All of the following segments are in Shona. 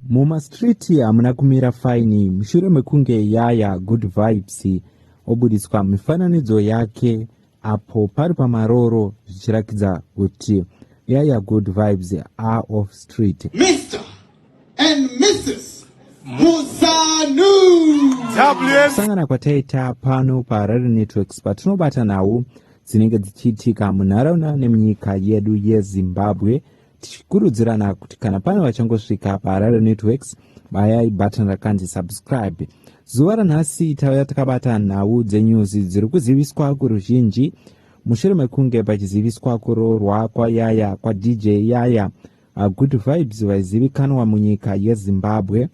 Mumastreet hamuna kumira fine mushure mekunge Yaya Good Vibes obudiswa mifananidzo yake apo pari pamaroro zvichirakidza kuti Yaya Good Vibes are off street. Mr. and Mrs. Musanu. Kusangana kwataita pano paHarare Networks patinobata nhau dzinenge dzichiitika munharaunda nemunyika yedu yeZimbabwe tichikurudzirana kuti kana pane vachangosvika paHarare Networks bayai button rakanzi subscribe. Zuva ranhasi tauya takabata nhau dzenyuzi dziri kuziviswa kuruzhinji mushure mekunge pachiziviswa kuroorwa kwaYaya kwaDJ Yaya Good Vibes vaizivikanwa munyika yeZimbabwe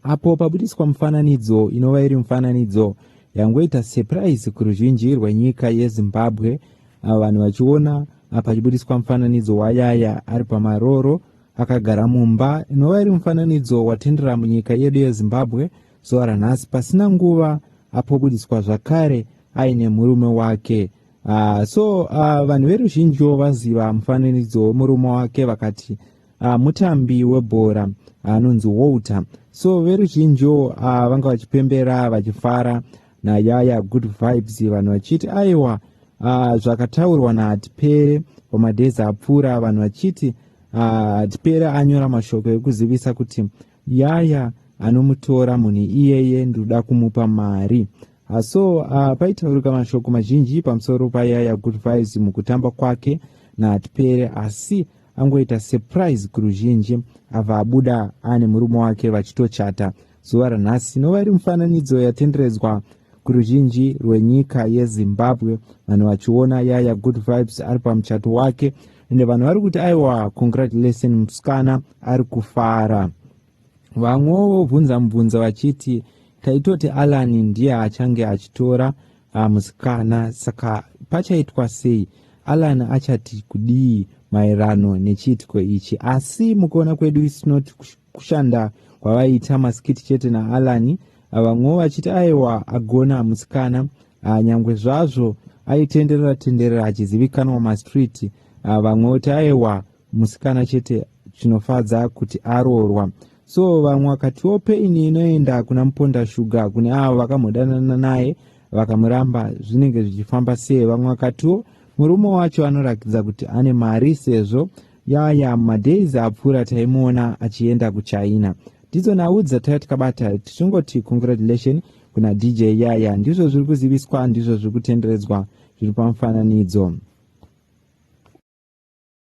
apo pabudiswa mufananidzo inova iri mufananidzo yangoita surprise kuruzhinji rwenyika yeZimbabwe, vanhu vachiona pachibudiswa mufananidzo waYaya ari pamaroro akagara mumba, inova iri mufananidzo watendera munyika yedu yeZimbabwe zuva ranhasi. Pasina nguva apobudiswa zvakare aine murume wake. So vanhu veruzhinjiwo vaziva mufananidzo wemurume wake, vakati mutambi webhora anonzi Walter. So veruzhinjiwo vanga vachipembera vachifara naYaya Good Vibes, vanhu vachiti aiwa, zvakataurwa naHatipere pamadays apfuura, vanhu vachiti Hatipere anyora mashoko ekuzivisa kuti Yaya anomutora munhu iyeye ndoda kumupa mari. So paitaurika mashoko mazhinji pamusoro paYaya Good Vibes mukutamba kwake naHatipere, asi angoita surprise kuruzhinji abva abuda ane murume wake vachitochata zuva ranhasi, inova iri mufananidzo yatenderedzwa kuruzhinji rwenyika yeZimbabwe, vanhu vachiona Yaya Good Vibes ari pamuchato wake. Ende vanhu vari kuti aiwa, congratulation, musikana ari kufara. Vamwewo vobvunza mubvunzo vachiti taitoti Alan ndiye achange achitora musikana, saka pachaitwa sei? Alan achati kudii maererano nechiitiko ichi? Asi mukuona kwedu isinoti kushanda kwavaita maskit chete naAlan. Vamwewo vachiti aiwa, agona musikana, nyangwe zvazvo aitenderera tenderera achizivikanwa mastreet. Vamwe voti aiwa, musikana chete chinofadza kuti aroorwa. So vamwe vakatiwo pain inoenda kuna Muponda Shuga, kune avo vakambodanana naye vakamuramba, zvinenge zvichifamba sei? Vamwe vakatiwo murume wacho anorakidza kuti ane mari, sezvo Yaya mumadays apfuura taimuona achienda kuChina. Ndidzo nhau dzataiva tikabata, tichingoti congratulation kuna DJ Yaya. Ndizvo zviri kuziviswa, ndizvo zviri kutenderedzwa zviri pamufananidzo.